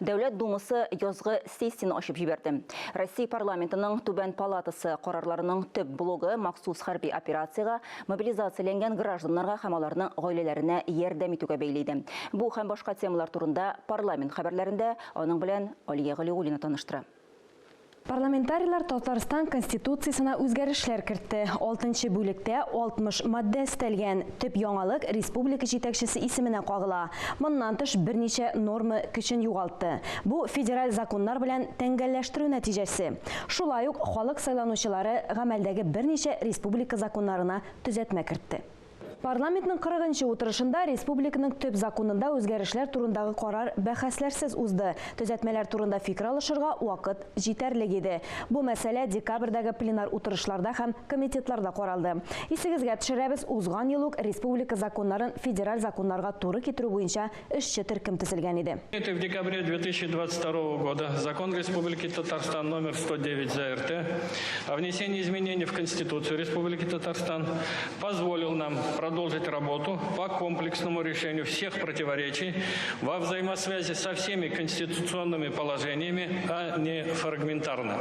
Дәүләт Думасы язгы сессияне ачып җибәрде. Россия парламентының түбән палатасы карарларының төп блогы махсус хәрби операциягә мобилизацияләнгән гражданнарга һәм аларның гаиләләренә ярдәм итүгә бәйле иде. Бу һәм башка темалар турында парламент хәбәрләрендә аның белән Алия Галиуллина таныштыра. Парламентарийлар Татарстан Конституциясенә үзгәрешләр кертте. Алтынчы бүлектә 60 маддә өстәлгән. Төп яңалык республика җитәкчесе исеменә кагыла. Моннан тыш, берничә норма көчен югалтты. Бу, федераль законнар белән тәңгәлләштерү нәтиҗәсе. Шулай ук халык сайланучылары гамәлдәге берничә республика законнарына төзәтмә кертте. Парламентның 40 нчы утырышында республиканың Төп законында үзгәрешләр турындагы карар бәхәсләрсез узды. Төзәтмәләр турында фикер алышырга вакыт җитәрлек иде. Бу мәсьәлә декабрьдәге пленар утырышларда һәм комитетларда каралды. Исегезгә төшерәбез, узган ел ук республика законнарын федераль законнарга туры китерү буенча эшче төркем төзелгән иде. Это в декабре 2022 года закон Республики Татарстан номер 109 ЗРТ о внесении изменений в Конституцию Республики Татарстан позволил нам продолжить работу по комплексному решению всех противоречий во взаимосвязи со всеми конституционными положениями, а не фрагментарно.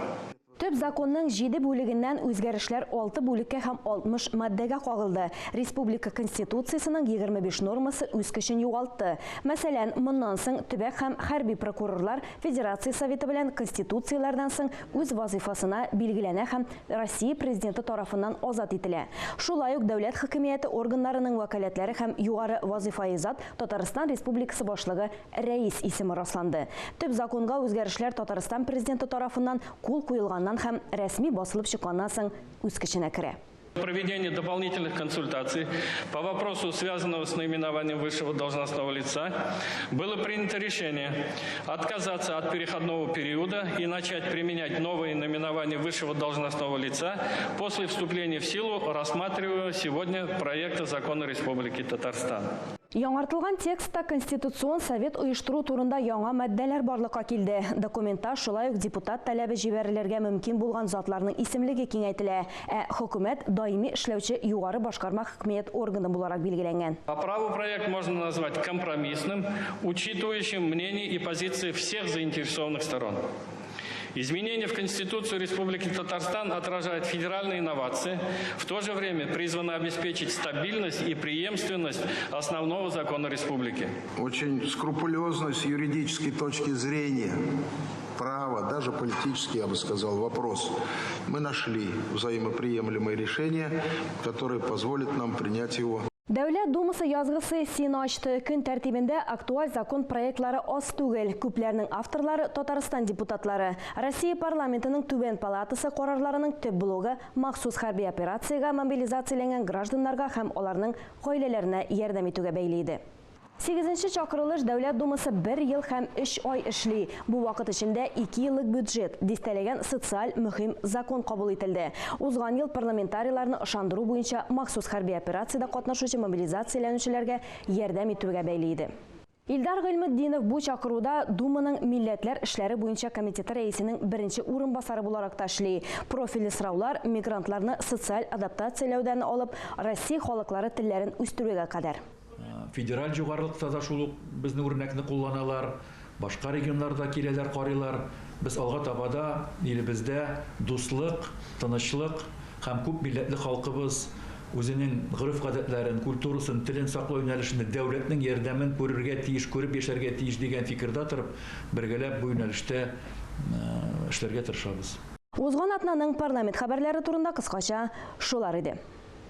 Төп законның җиде бүлегеннән үзгәрешләр алты бүлеккә һәм 60 маддәгә кагылды. Республика Конституциясенең 25 нормасы үз көчен югалтты. Мәсәлән, моннан соң төбәк һәм хәрби прокурорлар Федерация Советы белән Конституцияләрдән соң үз вазыйфасына билгеләнә һәм Россия Президенты тарафыннан азат ителә. Шулай ук дәүләт хакимияте органнарының вәкаләтләре һәм югары вазыйфаи зат Татарстан Республикасы Башлыгы Рәис исеме расланды. Төп законга үзгәрешләр Татарстан Президенты тарафыннан кул куелганнан һәм рәсми басылып чыкканнан соң үз көченә керә. Проведение дополнительных консультаций по вопросу, связанного с наименованием высшего должностного лица, было принято решение отказаться от переходного периода и начать применять новые наименования высшего должностного лица после вступления в силу рассматриваемого сегодня проекта закона Республики Татарстан. Яңартылган текстта Конституцион совет оештыру турында яңа маддәләр барлыкка килде. Документта шулай ук депутат таләбе җибәрелергә мөмкин булган затларның исемлеге киңәйтелә, ә хөкүмәт даими эшләүче югары башкарма хакимият органы буларак билгеләнгән. По праву проект можно назвать компромиссным, учитывающим мнение и позиции всех заинтересованных сторон. Изменения в Конституцию Республики Татарстан отражают федеральные инновации, в то же время призваны обеспечить стабильность и преемственность основного закона республики. Очень скрупулезно с юридической точки зрения права, даже политический, я бы сказал, вопрос. Мы нашли взаимоприемлемое решение, которое позволит нам принять его. Дәүләт Думасы язгы сессияне ачты. Көн тәртибендә актуаль закон проектлары аз түгел. Күпләрнең авторлары Татарстан депутатлары. Россия парламентының түбән палатасы карарларының төп блогы махсус хәрби операциягә мобилизацияләнгән гражданнарга һәм аларның гаиләләренә ярдәм итүгә бәйле иде. Сигезенче чакырылыш Дәүләт Думасы бер ел һәм өч ай эшли. Бу вакыт эчендә икееллык бюджет, дистәләгән социаль мөһим закон кабул ителде. Узган ел парламентарийларны ышандыру буенча махсус хәрби операциядә катнашучы мобилизацияләнүчеләргә ярдәм итүгә бәйле иде. Илдар Гыйльметдинов бу чакыруда Думаның милләтләр эшләре буенча комитеты рәисенең беренче урынбасары буларак та эшли. Профильле сораулар мигрантларны социаль адаптацияләүдән алып Россия халыклары телләрен үстерүгә кадәр. Федераль югарылыкта да шул ук безнең үрнәкне кулланалар. Башка регионнарда киләләр, карыйлар. Без алга таба да илебездә дуслык, тынычлык һәм күп милләтле халкыбыз үзенең гореф-гадәтләрен, культурасын, телен саклау юнәлешендә дәүләтнең ярдәмен күрергә тиеш, күреп яшәргә тиеш дигән фикердә торып, бергәләп бу юнәлештә эшләргә тырышабыз. Узган атнаның парламент хәбәрләре турында кыскача шулар иде.